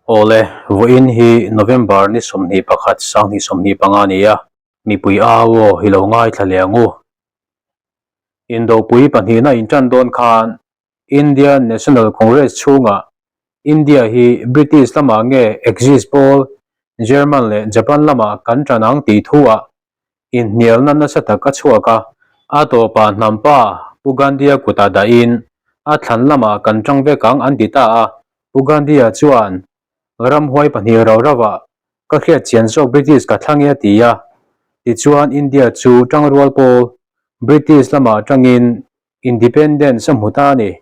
Awle, vawiin hi November ni 21 2025 a ni a, mipui au aw hi lo ngaithla leh ang u. Indopui pahnihna intan dawn khan Indian National Congress chhungah India hi British lamah nge Axis pawl, German leh Japan lamah kan tan ang tih thuah inhnialna nasa tak a chhuak a. A tawpah hnampa Pu Gandhi-a kutah dahin a thlan lamah kan tang vek ang an ti ta a. Pu Gandhi-a chuan, Ramhuai pahnih rau rauah ka hriat chian zawk British ka thlang e a ti a. Tichuan India chu tangrual pawl British lamah tangin Independence a hmu ta a ni.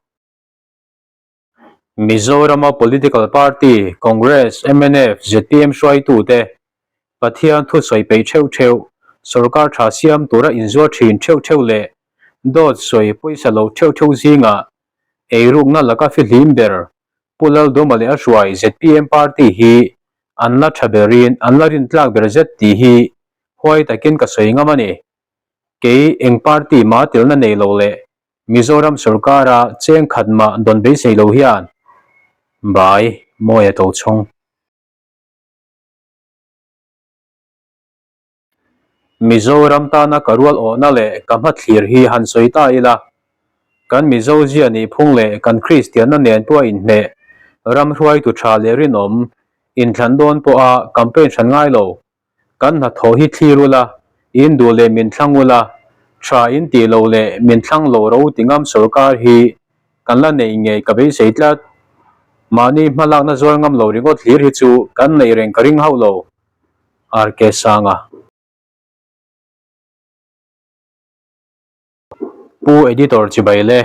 Mizorama political party, Congress, mnf, zpm hruaitute Pathian thusawi peih theuh theuh, sorkar tha siam tura inzuar thin theuh theuh leh dawt sawi pawisa lo theuh theuh zingah eirukna laka fihlim ber Pu Lalduma leh a hruai zpm party hi an la tha berin an la rintlak ber zet tih hi huai takin ka sawi ngam a ni. Kei eng party mah telna nei lo leh Mizoram sorkara cheng khat mah dawn beisei lo hian bai mawi a to chhawng. Mizoram tana ka rual awhna leh ka hmathlir hi han sawi ta ila, kan Mizo zia nih phung leh kan Kristianna nen pawh a inhmeh, ram hruaitu tha leh rinawm, inthlan dawn pawha campaign hran ngai lo, Kan hnathawh hi thlir ula, in duh leh min thlang ula, tha in tih loh leh min thlang lo ro ti ngam sorkar hi kan la neih ngei ka beisei tlat. Mahni hmalakna zuar ngam lo ringawt hlir hi chu kan neih reng ka ring hauh lo. RK Sanga. Pu Editor Chibai le,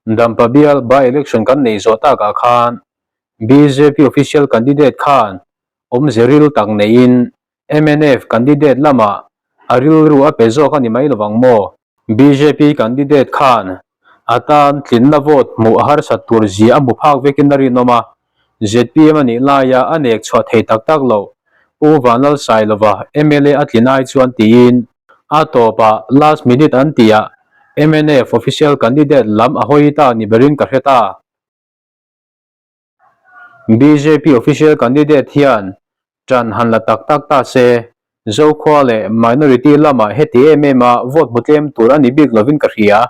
Dampa bial by-election kan neih zawh takah khan bjp official candidate khan awmze ril tak neiin mnf candidate lamah a rilru a pe zawk a ni mai lovang maw? Bjp candidate khan a tan tlinna vote hmuh a harsat tur zia a hmu phak vekin a rinawm a, zpm a nih laia a nek chhuah thei tak tak loh Pu Vanlalsailova mla a tlin ai chuan tiin A tawpah last minute an tihah mnf official candidate lam a hawi ta ni berin ka hre ta. Bjp official candidate hian tan han la tak tak ta se, Zokhua leh minority lamah heti em em a vote hmu tlem tur a ni bik lovin ka hria.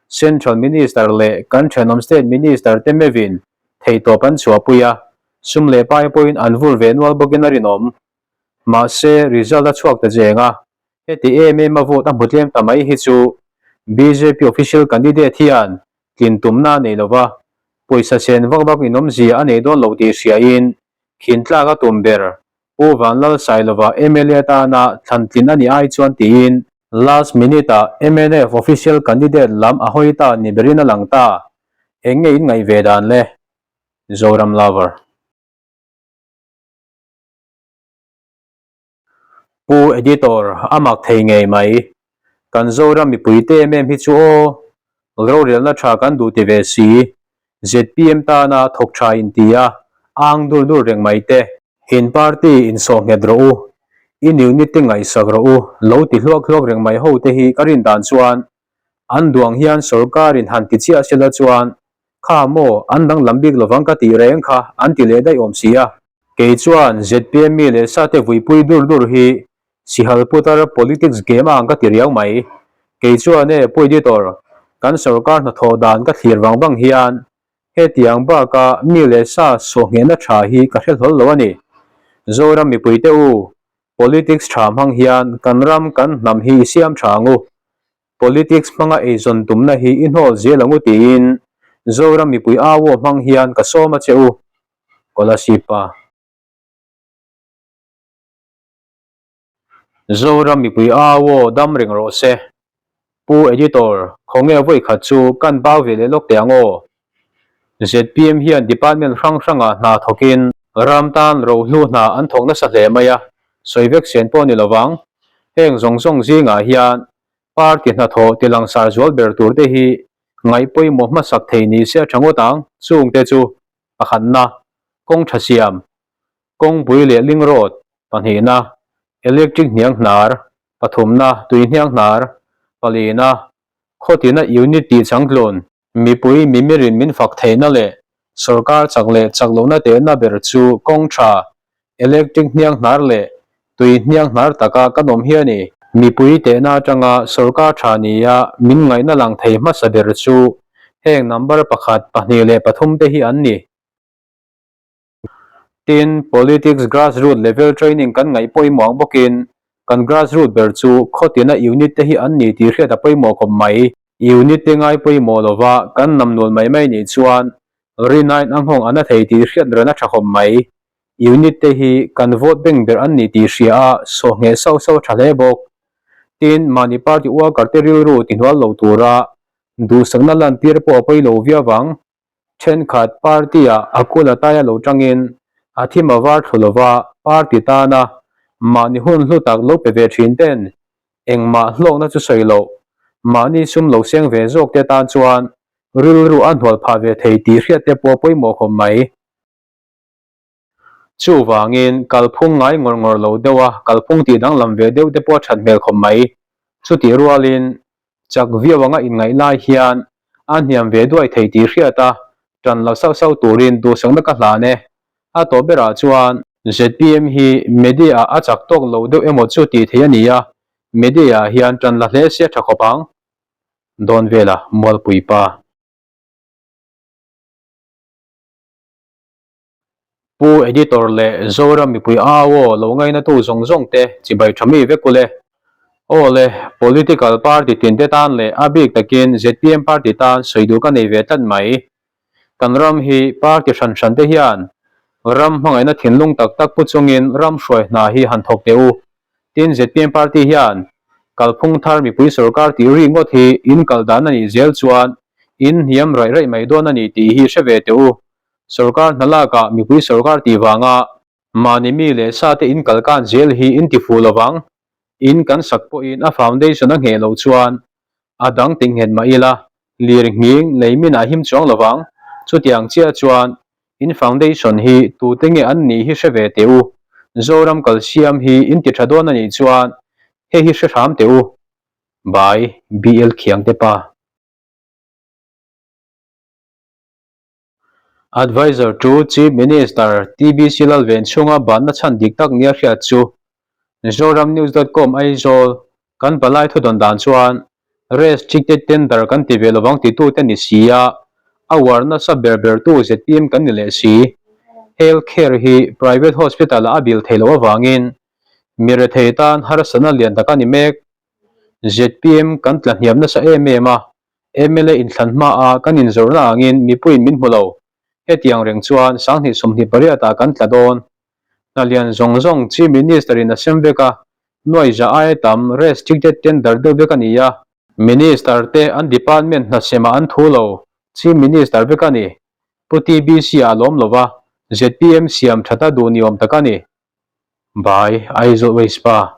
Central Minister leh kan thenawm State Minister te meuhin theihtawp an chhuahpui a, sum leh pai pawhin an vur ve nual bawkin a rinawm. Mahse, result a chhuak ta cheng a, heti em em a vote a hmu tlem ta mai hi chu bjp official candidate hian tlin tumna a nei lova, pawisa sen vak vak inawmzia a nei dawn lo tih hriain khin tlak a tum ber Pu Vanlalsailova mla tana thlan tlin a nih ai chuan tiin last minute ah mnf official candidate lam a hawi ta ni berin a lang ta. Eng nge in ngaih ve dan le? Zoram Lover. Pu Editor, a mak thei ngei mai. Kan Zoram mipui te em em hi chu aw, rorelna tha kan duh ti ve si, zpm tana thawk tha in ti a, ang dur dur reng mai te. In party insawh nghet rawh u, in unit te ngaihsak rawh u, lo ti hluak hluak reng mai ho te hi ka rin dan chuan an duang hian sorkar in han ti chiah sela chuan Kha maw, an danglam bik lovang ka tih reng kha an ti leh daih awm si a. Kei chuan zpm mi leh sate vuipui dur dur hi Sihal putar politics game a ang ka ti riau mai. Kei chuan e Pu Editor, kan sorkar hnathawh dan ka thlir vang vang hian hetiang baka mi leh sa sawhnghehna tha hi ka hre hlawl lo a ni. Zoram mipuite u, politics tha hmang hian kan ram kan hnam hi i siam tha ang u. Politics hmanga eizawn tumna hi i hnawl zel ang u tiin Zoram mipui au aw hmang hian ka sawm a che u. Kolasib pa. Zoram mipui au aw dam reng rawh se. Pu Editor, khawnge vawi khat chu kan bau ve leh lawk teh ang aw. Zpm hian department hrang hrangah hna thawkin ram tan rohlu hna an thawk nasa hle mai a, sawi vek sen pawh ni lovang. Heng zawng zawng zingah hian party hnathawh ti langsar zual ber tur te hi ngaih pawimawh hmasak thei ni se a tha ngawt ang. Chungte chu pakhatna, kawng tha siam, kawngpui leh ling road, pahnihna, electric hniang hnar, pathumna, tui hniang hnar, palina, khawtina unit tih changtlun, Mipui mimirin min fak theihna leh Sorkar chak leh chak lohna tehna ber chu kawng tha, electric hniang hnar leh tui hniang hnar taka kan awm hi a ni. Mipui tehna atanga sorkar tha nia min ngaihna lang thei hmasa ber chu heng number pakhat, pahnih leh pathum te hi an ni. Tin, politics grassroot level training kan ngaih pawimawh ang bawkin kan grassroot ber chu khawtina unit te hi an ni tih hriat a pawimawh khawp mai. Unit te ngai pawimawh lova kan nam nul mai mai nih chuan rinain a nghawng a na thei tih hriat ran a tha khawp mai. Unit te hi kan vote bank ber an ni tih hria a sawhngheh sauh sauh a tha hle bawk. Tin, mahni party worker te rilru tihnual lo tura duhsakna lantir pawh a pawi lo viau ang. Thenkhat party-ah a kul a taia lo tangin a thim a var thlu lova party tana mahni hun hlu tak lo pe ve thin ten engmah hlawkna chu sawi loh, mahni sum lo seng ve zawk te tan chuan rilru a hnual phah ve thei tih hriat te pawh a pawimawh khawp mai. Chuvangin kalphung ngai ngawr ngawr lo deuh a kalphung tih danglam ve deuh te pawh a that hmel khawp mai. Chutih rualin chak viau anga inngaih lai hian a hniam ve duai thei tih hriat a tan lo sauh sauh turin duhsakna ka hlan e. A tawp berah chuan zpm hi media ah a chak tawk lo deuh emaw chu tih theih a ni a, media ah hian tan la hle se a tha khawp ang. Dawn vela Mualpui pa. Pu Editor leh Zoram mipui au aw lo ngainatu zawng zawng te chibai tha mi vek ule. Aw le, political party tin te tan leh a bik takin zpm party tan sawi duh ka nei ve tlat mai. Kan ram hi party hran hran te hian ram hmangaihna thinlung tak tak pu chungin ram hruai hna hi han thawk teh u. Tin zpm party hian kalphung thar mipui sorkar tih ri ngawt hi in kal dan a nih zel chuan in hniam raih raih mai dawn a ni tih hi hre ve teh u. Sorkar hna lakah mipui sorkar tih vanga mahni mi leh sa te in kal kan zel hi in ti fuh lovang. In kan sak pawhin a foundation a ngheh loh chuan a dang ti nghet mah ila lir nghing lei min ah him chuang lovang. Chutiang chiah chuan in foundation hi tute nge an nih hi hre ve teh u. Zoram kalsiam hi in ti tha dawn a nih chuan hei hi hre hram teh u. By BL Khiangte pa. Adviser to Chief Minister TBC Lalven chhunga banna chhan dik tak nia hriat chu Zoramnews dot com Aizawl kan palai thudawn dan chuan Restricted tender kan ti ve lovang titute ni si a, a uar nasa ber bertu zpm kan ni leh si. Health care hi private hospital ah a bil theih loh avangin mi rethei tan harsatna lian tak a ni mek. Zpm kan tla hniam nasa em em a, Mla inthlan hmaa kan inzawrhna angin mipuiin min hmu lo. Hetiang reng chuan sanghnih 28 ah kan tla dawn. Hna lian zawng zawng Chief Minister in a sem vek a, nuai za aia tam restricted tender deuh vek a ni a. Minister te an department hna semah an thu lo, Chief Minister vek a ni. Pu TBC ah lawm lova zpm siam thata duh ni awm tak a ni. By Aizawl Waste Pa.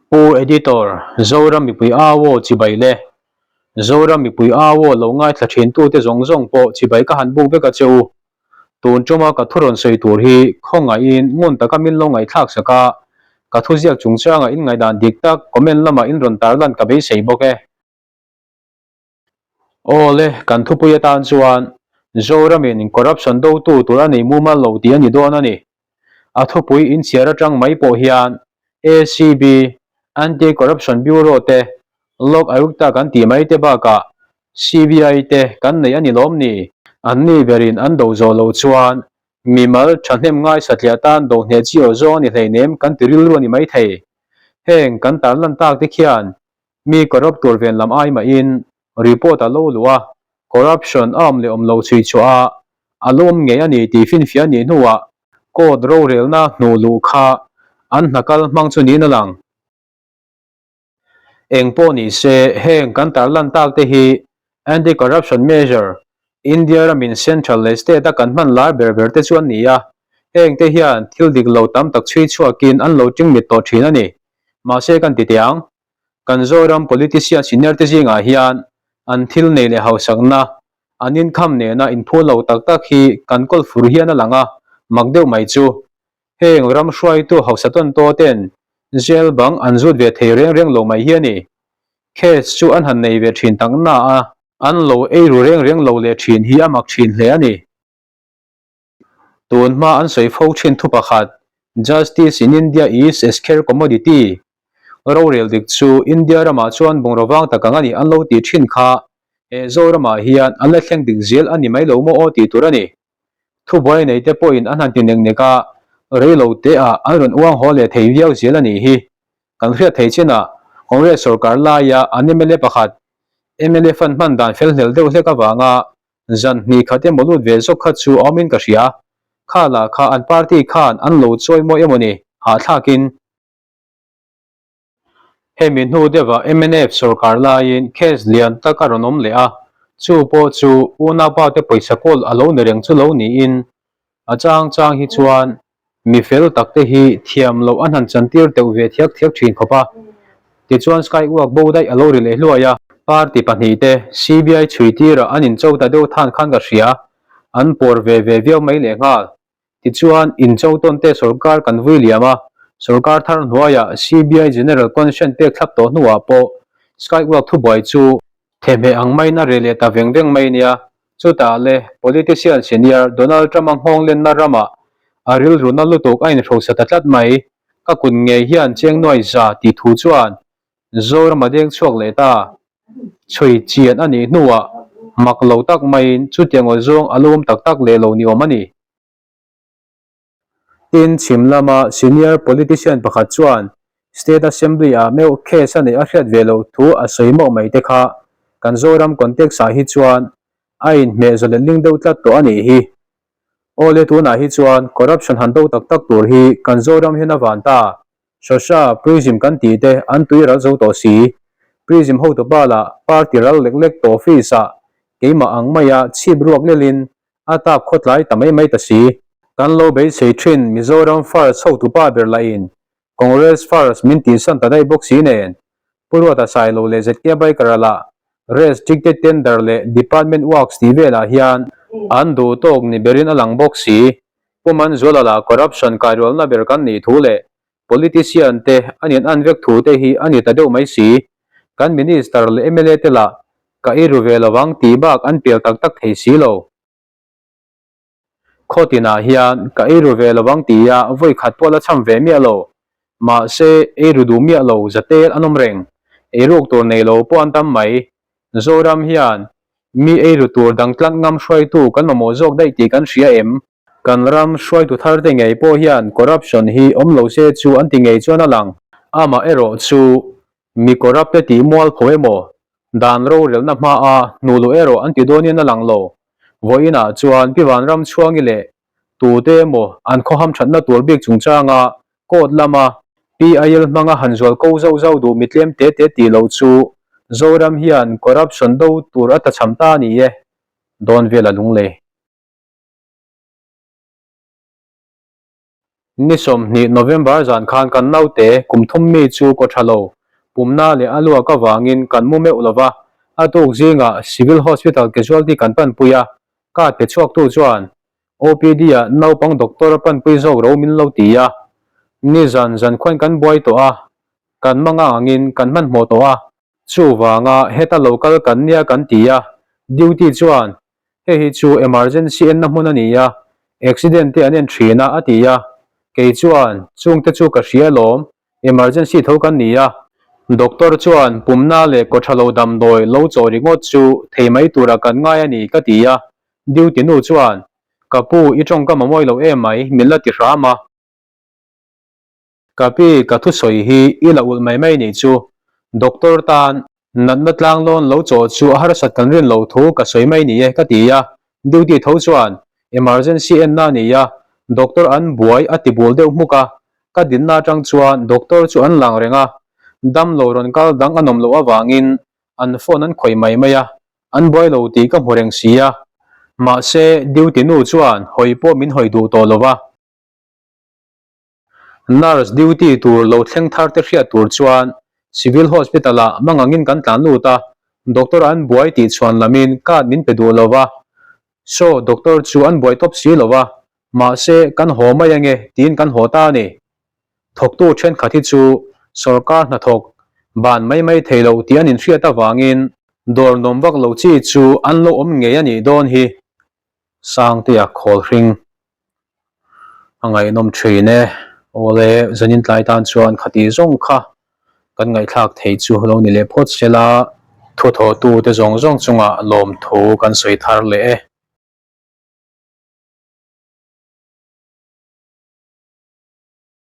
Pu Editor, Zoram mipui au aw chibai le. Zoram mipui au aw lo ngaithla thintute zawng zawng pawh chibai ka han buk vek a che u. Tun tuma ka thu rawn sawi tur hi khawngaihin ngun taka min lo ngaihthlak sak a, ka thuziak chungchanga in ngaihdan dik tak comment lamah in rawn tarlan ka beisei bawk e. Aw le, kan thupui atan chuan Zoramin corruption dotu tur a nei mumal lo tih a ni dawn a ni. A thupui inchhiar atang mai pawh hian ACB, Anti-Corruption Bureau te, Lok Ayukta kan tih mai te bakah CBI te kan nei a ni lawm ni? Anni berin an do zawh loh chuan mimal thahnem ngai satliah tan do hneh chi aw zawng a ni hleinem kan ti rilru a ni maithei. Heng kan tarlan tak te khian Mi corrupt tur ven lam ai mahin report a lo luh a, corruption a awm leh awm lo chhui chhuah a, a lo awm ngei a ni tih finfiah nih hnuah court rorelna hnuh luh kha an hna kal hmang chu niin a lang. Eng pawh ni se, heng kan tarlan tak te hi anti-corruption measure, India ramin central leh state a kan hman lar ber ber te chu an ni a, heng te hian thil dik lo tam tak chhui chhuakin an lo tingmit tawh thin a ni. Mahse kan ti teh ang. Kan Zoram politician senior te zingah hian an thil nei leh hausakna, an income nena inphu lo tak tak hi kan kawl fur hian a lang a, mak deuh mai chu. Heng ram hruaitu hausa tawn taw ten jail bang an zut ve thei reng reng lo mai hi a ni. Case chu an han nei ve thin tak na a, an lo ei ru reng reng lo leh thin hi a mak thin hle a ni. Tun hma an sawi fo thin thu pakhat, Justice in India is a scarce commodity, rorel dik chu India ramah chuan bungraw vang tak ang a ni an lo tih thin kha he Zoramah hian an la thleng dik zel a ni mai lo maw aw tih tur a ni. Thubuai nei te pawhin an han ti nek nek a, rei lo te ah an rawn uang haw leh thei viau zel a nih hi. Kan hriat thei chinah Congress sorkar laia an mla pakhat, mla fund hman dan fel hlel deuh hlek avanga zan hnih khat emaw lut ve zawk kha chu a awmin ka hria. Kha lah kha an party khan an lo chawi mawi emaw ni, hahthlakin. Hemi hnu deuhah mnf sorkar laiin case lian tak a rawn awm leh a, chu pawh chu unaupa te pawisa kawl a lo ni reng chu lo niin a chang chang hi chuan mi fel tak te hi thiam loh an han chantir teuh ve thiak thiak thin khawp a. Tichuan Skywalk bo daih a lo ri leh hluai a. Party pahnihte CBI chhui tirah an incho ta deuh than khan ka hria, an pawr ve ve viau mai lehnghal. Tichuan, incho tawnte sorkar kan vui liam a, sorkar thar hnuaiah CBI General Consent pek thlap tawh hnuah pawh Skywalk thubuai chu thehmeh ang maiin a reh leh ta veng veng mai nia. Chutah le, politician senior Donald Trump-a nghawng lenna ramah a rilruna lutuk a inhrosa ta tlat mai. Ka kut ngei hian cheng nuai za tih thu chuan Zoram a deng chhuak leh ta. Chhui chian a nih hnuah mak lo tak maiin chutiang aw zawng a lo awm tak tak leh lo ni awm a ni. Tin, chhim lama senior politician pakhat chuan State Assembly-ah meuh case a neih a hriat ve loh thu a sawi mauh mai te kha kan Zoram context-ah hi chuan a inhmeh zawlet ling deuh tlat tawh a nih hi. Awle tunah hi chuan corruption han do tak tak tur hi kan Zoram hian a van ta. Shosha, Prism kan tih te an tui ral zo tawh si. Prism hotupa lah party ral lek lek tawh office-ah keimah ang maia chhip ruak lelin a tap khawtlai ta mai mai ta si. Kan lo beisei thin Mizoram first hotupa ber lahin Congress first min tihsan ta daih bawk si nen Pu Ruata Sailo leh ZK Biker-a lah restricted tender leh department works tih velah hian an duh tawk ni berin a lang bawk si. Pu Manzuala lah corruption kairualna ber kan nih thu leh politician te an in an vek thu te hi a ni ta deuh mai si. Kan minister leh mla te lah ka i ru ve lovang tih bak an pial tak tak thei si lo. Khaw tinah hian ka ei ru ve lovang tia vawi khat pawh la cham ve miah lo. Mahse ei ru duh miah lo zatel an awm reng. Eiruk tur nei lo pawh an tam mai. Zoram hian mi ei ru tur dang tlat ngam hruaitu kan mamawh zawk daih tih kan hria em? Kan ram hruaitu thar te ngei pawh hian corruption hi awm lo se chu an ti ngei chuan a lang. Amah erawh chu mi corrupt te tih mual pho emaw dan rorelna hmaa hnuh luh erawh an ti dawnin a lang lo. Vawiinah chuan Pi Vanramchhuangi leh tute emaw an khawham thatna tur bik chungchanga Court lama PIL hmanga han zual ko zauh zauh duh mi tlem te te tih loh chu Zoram hian corruption do tur a tachham ta a ni e, dawn vel a lunglei. Ni 20 November zan khan kan naute kum thum mi chu kaw tha lo, pumna leh a luak avangin kan mu meuh lo va, a tuk zingah Civil Hospital casualty kan panpui a, card pe chhuaktu chuan OPD-ah naupang doctor a panpui zawk ro min lo ti a, nizan zan khuan kan buai tawh a, kan manga angin kan hmanhmawh tawh a, chuvanga heta lo kal kan nia kan ti a, duty chuan hei hi chu emergency enna hmun a ni a, accident te an en thin a a ti a, kei chuan chungte chu ka hria alawm, emergency tho kan ni a, doctor chuan pumna leh kawthalo damdawi lo chaw ringawt chu thei mai tura kan ngai a ni ka ti a, Duty nu chuan, Ka pu, i tawngkam a mawi lo em mai, min la ti hram a. Ka pi, ka thusawi hi i la ulh mai mai nih chu. Doctor tan natna tlang lawn lo chaw chu a harsat kan rin lo thu ka sawi mai ni e, ka ti a. Duty tho chuan, Emergency enna a ni a, doctor an buai a ti bul deuh hmuk a. Ka dinna atang chuan doctor chu an lang reng a, damlo rawn kal dang a nawm loh avangin an phone an khawih mai mai a. An buai lo tih ka hmu reng si a, mahse duty nu chuan hawi pawh min hawi duh tawh lo va. Nurse duty tur lo thleng thar te hriat tur chuan Civil Hospital ah mangangin kan tlan lut a, doctor an buai tih chhuan lamin card min pe duh lo va. Saw doctor chu an buai tawp si lo va, mahse kan haw mai ange tiin kan haw ta a ni. Thawktu thenkhat hi chu sorkar hnathawk. Ban mai mai thei lo tih an inhriat avangin dawr nuam vak lo chi chu an lo awm ngei a nih dawn hi. Sangtea khawl hring a ngaihnawm thin e. Awle, zanin tlai tan chuan khati zawng kha kan ngaihthlak thei chu lo ni leh phawt se la, thuthawhtute zawng zawng chungah lawmthu kan sawi thar leh e.